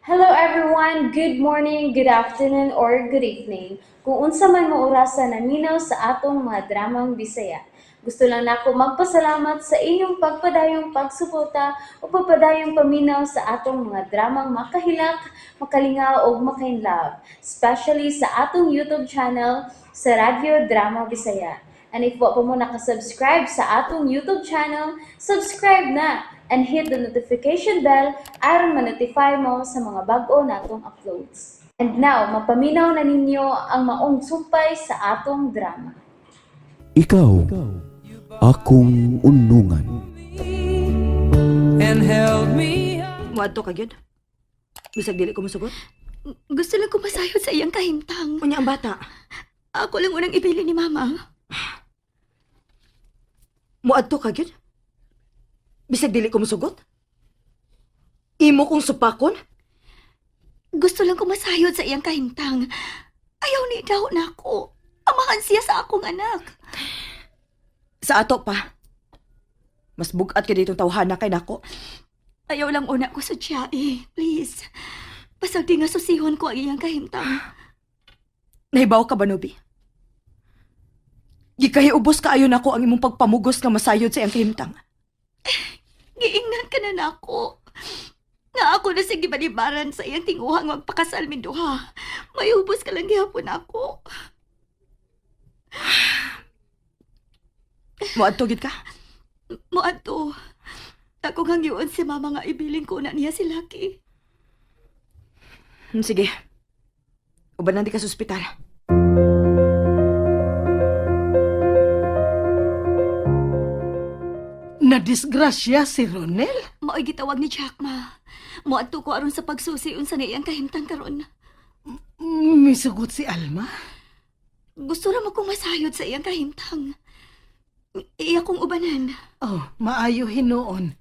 Hello everyone! Good morning, good afternoon, or good evening. Kung unsa man mo orasa naminaw sa atong mga dramang Bisaya. Gusto lang nako magpasalamat sa inyong pagpadayong pagsuporta o pagpadayong paminaw sa atong mga dramang makahilak, makalingaw ug makainlove, especially sa atong YouTube channel sa Radyo Drama Bisaya. And if wa pa mo nakasubscribe sa atong YouTube channel, subscribe na and hit the notification bell aron ma-notify mo sa mga bag-o natong uploads. And now, mapaminaw na ninyo ang maong sumpay sa atong drama. Ikaw, akong unungan. And held me. Muadto ka gyud. Bisag dili ko mosugot. Gusto lang ko masayod sa iyang kahimtang. Unya ang bata. Ako lang unang ibili ni Mama. Muadto ka gyud. Bisag dili ko mosugot. Imo kong supakon. Gusto lang ko masayod sa iyang kahimtang. Ayaw ni daw na ako. Amahan siya sa akong anak. Sa ato pa. Mas bugat ka ditong tawhana kay nako. Ayaw lang una ko sa siya eh. Please. Pasag di nga susihon ko ang iyang kahimtang. Nahibaw ka ba, Nobi? Gikahiubos kaayo nako ang imong pagpamugos nga masayod sa iyang kahimtang. Giingnan ka na nako. Nga ako na sige balibaran sa iyang tinguhang magpakasal minduha. May ubos ka lang gihapon ako. Muadto gid ka. Moadto. Ako hangyoon si mama nga ibilin ko na niya si Lucky. Sige. Uban di ka sa ospital. Nadisgrasya si Ronel? Mao'y gitawag ni Jack, ma. Moadto ko aron sa pagsusi unsa na iyang kahimtang karon. Misugot si Alma? Gusto ra mo kong masayod sa iyang kahimtang. Iya kong ubanan. Oh, maayo hinuon.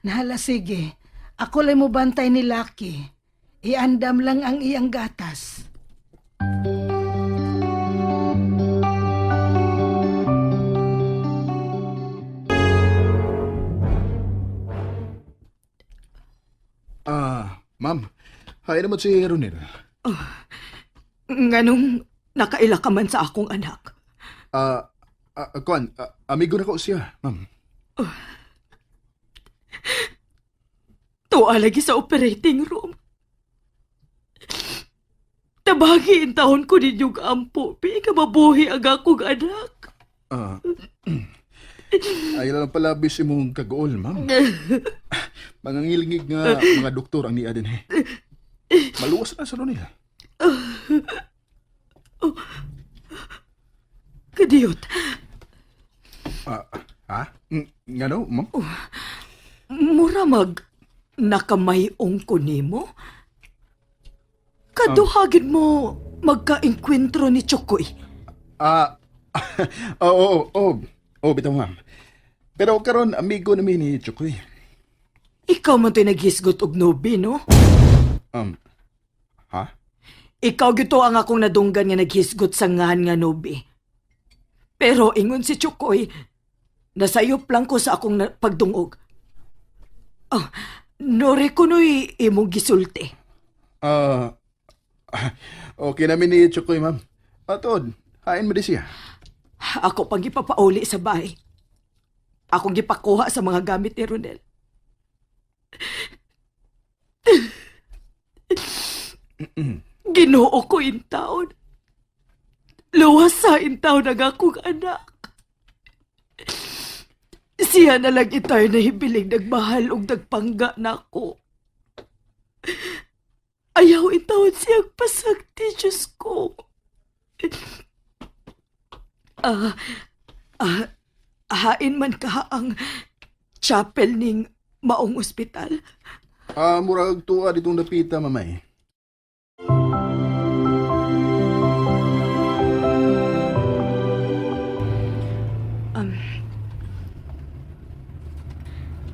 Nahala sige. Ako lang mo bantay ni Lucky. Iandam lang ang iyang gatas. Ah, ma'am. Hay naman si Ronel. Nganong nakaila ka man sa akong anak. Ah, kuan, amigo na ko siya, ma'am. Tuwa lagi sa operating room. Tabagi in taon ko ninyong ampo, pi, nga mabuhi ang akong anak. Ah, ay lang pala busy mong kagool, ma'am. Mangangilingig nga mga doktor ang niya din eh. Maluwas na sa Ronel. Kadiyot, Ah, ha? Ngano, ma'am? mura mag nakamayong ko nimo. Kaduhagin mo magka-enkwentro ni Chokoy. Ah, oo, oo, oo. Oo, bitaw, ma'am. Pero karon amigo namin ni Chokoy. Ikaw man to'y naghisgot og nobi, no? Um, ha? Ikaw gito ang akong nadunggan nga naghisgot sa ngahan nga nobi. Pero ingon si Chukoy, nasayop lang ko sa akong pagdungog. Ah, nori ko no'y imong gisulti. Ah, okay namin ni Chokoy, ma'am. Atod, hain mo di siya. Ako pang gipapauli sa bahay. Akong gipakuha sa mga gamit ni Ronel. Ginoo ko in taon. Luwas sa in taon ang akong anak. Siya na lang itay na hibiling nagmahal og nagpangga na ako. Ayaw itawon siyang pasagti, Diyos ko. Ah, ah, hain man ka ang chapel ning maong ospital. Ah, murag tuwa ditong napita, mamay.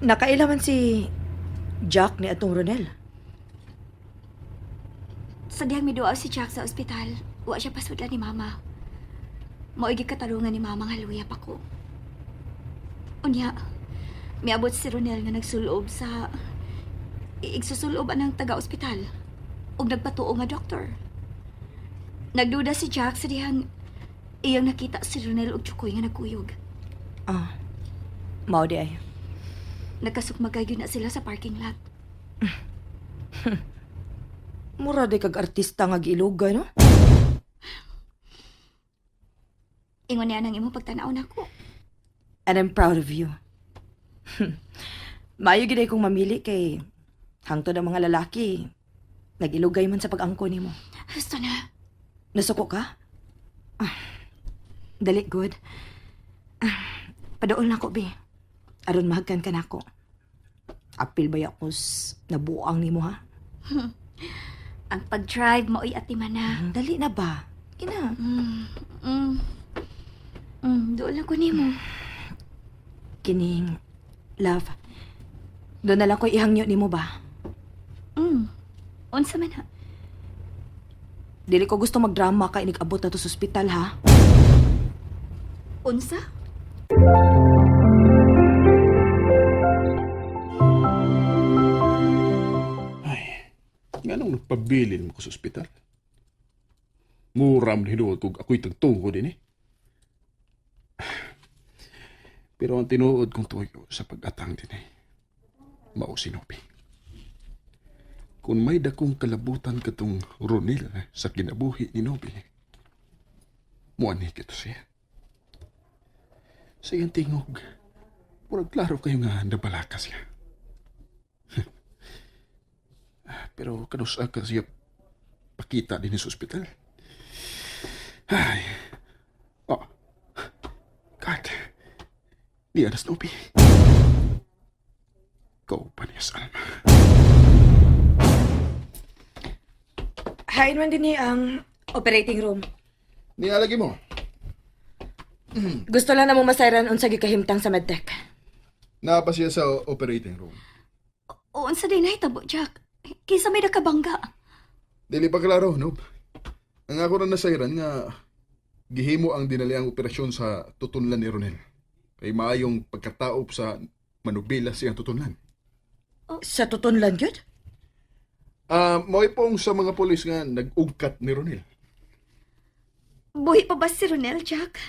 Nakailaman si Jack ni atong Ronel. Sa dihang miduaw si Jack sa ospital, wa siya pasudlan ni Mama. Mao'y gikatarungan ni Mama nga luya pa ko. Unya, miabot si Ronel nga nagsulob sa igsusulob anang taga-ospital. Ug nagpatuo nga doktor. Nagduda si Jack sa dihang iyang nakita si Ronel ug Chukoy nga nagkuyog. Ah, mao di ay. Nagkasukmagay gyud na sila sa parking lot. Mura di kag artista nga giilugay, no? Ingon niya nang imong pagtanaw nako. And I'm proud of you. Maayo gid ay kong mamili kay hangtod ang mga lalaki nagilugay man sa pag-angko nimo. Gusto na. Nasuko ka? Ah, dali, good. Ah, padool na ko, be. Aron mahagkan ka nako. Apil ba ako nabuang nimo ha? Ang pag-drive mao'y atiman na. Dali na ba? Kina. Dool lang ko nimo. Kining, love. Doon na lang ko ihangyo nimo ba? Unsa man ha? Dili ko gusto magdrama kay nag-abot na to sa ospital ha. Unsa? Ay, nganong nagpabilin mo ko sa ospital? Mura man hinuot kog ako'y tagtungo din eh. Pero ang tinuod kong tuyo sa pag-atang din eh, mao sinubi. Kung may dakong kalabutan katong Ronil sa kinabuhi ni Nobi, muani kito siya. Sa iyang tingog, murag klaro kayo nga nabalaka siya. Pero kanusa ka siya pakita din sa ospital. Ay. Oh. God. Di anas Nobi. Kaupan niya sa Alma. Hain man din ni ang operating room. Nialagi mo. Gusto lang na mo masayran unsa gikahimtang sa medtech. Naa pa siya sa operating room. O unsa day nahitabo, Jack? Kinsa may nakabangga? Dili pa klaro, Nob. Ang ako na nasayran nga gihimo ang dinaliang operasyon sa tutunlan ni Ronel. Kay maayong pagkataop sa manubila siyang tutunlan. Sa tutunlan gyud? Ah, mo'y pong sa mga pulis nga nag-ugkat ni Ronel. Buhi pa ba si Ronel, Jack?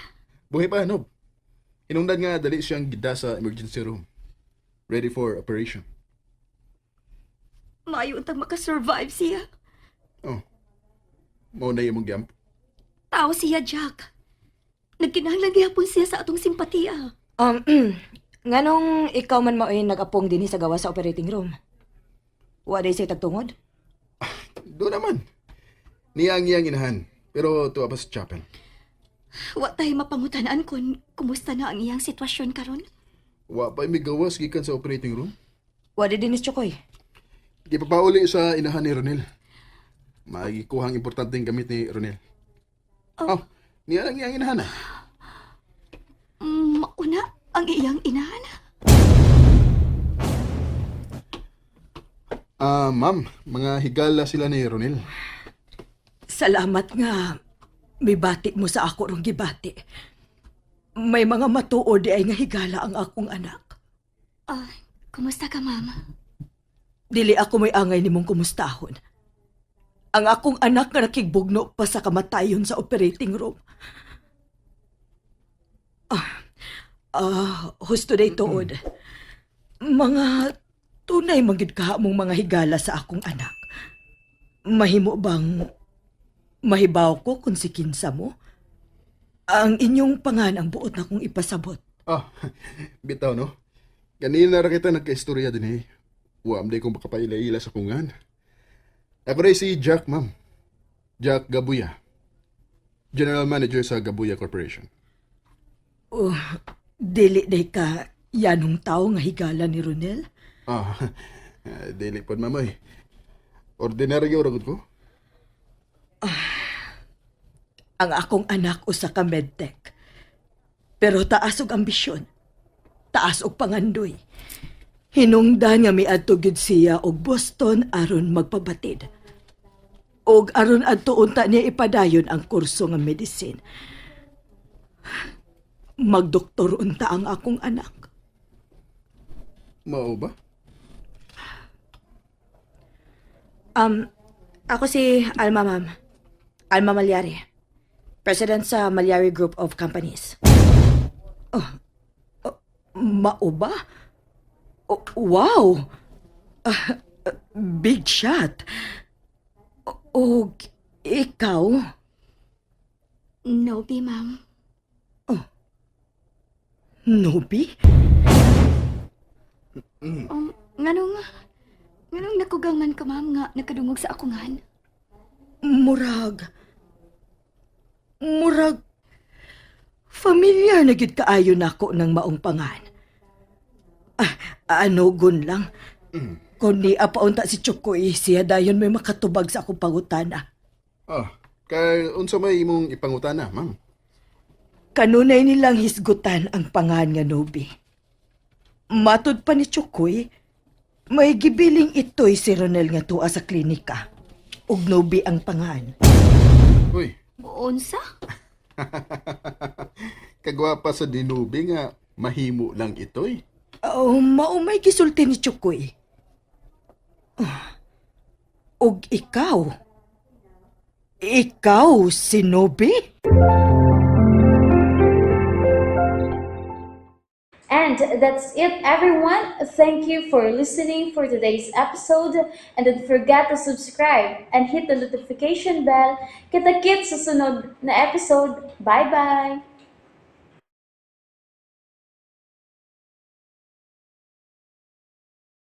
Buhay pa, Nob. Hinungdan nga dali siyang gida sa emergency room. Ready for operation. Maayo untang makasurvive siya. Oh. Mao na imong giampo. Tao siya, Jack. Nagkinahanglan gihapon siya sa atong simpatiya. Nganong ikaw man mao'y nag-apong dinhi sa gawa sa operating room? Wa day say tagtungod? Doon naman. Niya ang iyang inahan. Pero tuwa pa sa chapel. Wa tayo mapangutanan kung kumusta na ang iyang sitwasyon karon. Wa pa mi gawas gikan sa operating room. Wa day dinis Chokoy. Gipapauli sa inahan ni Ronel. Magikuhang importanteng gamit ni Ronel. Oh, niya lang iyang inahan ah. Mauna ang iyang inahan. Ah, ma'am, mga higala sila ni Ronel. Salamat nga mibati mo sa ako rong gibati. May mga matuod di ay nga higala ang akong anak. Ah, kumusta ka, ma'am? Dili ako may angay nimong kumustahon. Ang akong anak nga nakigbugno pa sa kamatayon sa operating room. Husto day tuod. Mga tunay manggid ka mong mga higala sa akong anak. Mahimo bang mahibaw ko kung si kinsa mo? Ang inyong pangan ang buot na kong ipasabot. Ah, bitaw no. Kanina ra kita nagkaistorya din eh. Wa am day kong makapaila-ila sa kungan. Ako rin si Jack, ma'am. Jack Gabuya. General Manager sa Gabuya Corporation. Oh, dili day ka yanong tao nga higala ni Ronel? Ah, dili pod ma'am oy. Ordinaryo ra gud ko. Ang akong anak usa ka medtech. Pero taas og ambisyon. Taas og pangandoy. Hinungdan nga miadto gyud siya og Boston aron magpabatid. Og aron adto unta niya ipadayon ang kurso nga medicine. Magdoktor unta ang akong anak. Mao ba? Ako si Alma, ma'am. Alma Malyari. President sa Malyari Group of Companies. Oh, oh, mao ba? Oh, wow! Ah, big shot. O, ikaw? Nobi, ma'am. Nobi? Nganong nakugang man ka, ma'am, nga nakadungog sa ako ngan? Murag. Murag. Familiar na gid kaayo nako ng maong pangan. Ah, ano gun lang. Kung ni apaunta si Chokoy, siya dayon may makatubag sa akong pangutana. Ah, kay unsa may imong ipangutana, ma'am? Kanunay nilang hisgutan ang pangan nga Nobi. Matod pa ni Chokoy, may gibiling ito'y si Ronel nga tuwa sa klinika. Ug Nobi ang pangan. Uy, Unsa? kagwapa sa dinubi nga mahimo lang itoy. Oh, maumay gisulti ni Chukoy. Oh. Og ikaw? Ikaw si Nobi? And that's it, everyone. Thank you for listening for today's episode. And don't forget to subscribe and hit the notification bell. Kita-kits sa sunod na episode. Bye-bye!